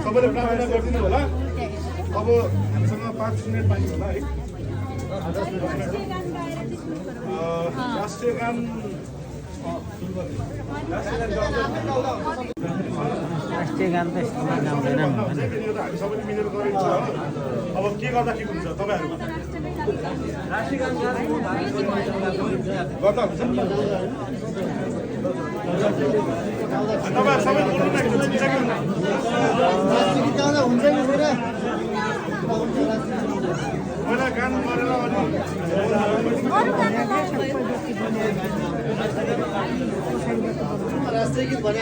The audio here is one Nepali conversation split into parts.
सबैले प्रार्थना गरिदिनु होला। अब हामीसँग 5 मिनट बाँकी होला है। राष्ट्रिय गान राष्ट्रिय गान त यस्तोमा गाउँदैन हामी सबैले मिलेर गरिन्छ। अब के गर्दा ठिक हुन्छ तपाईँहरू राष्ट्रिय गान गर्दा हुन्छ तपाईहरु सबै बोल्नु न एकचोटि हुन्छ कि पहिला गान गरेर अनि अरु गान भयो राष्ट्रिय गीत भने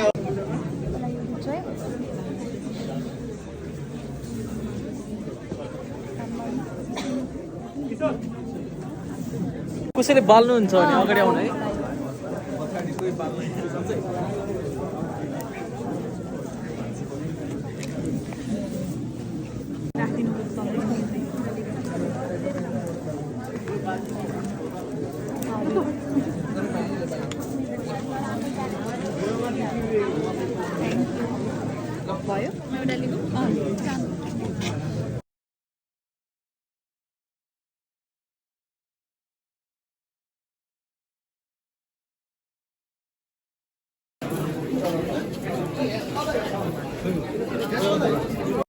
कसैले बाल्नुहुन्छ भने अगाडि आउनु है। भयो एउटा लिनु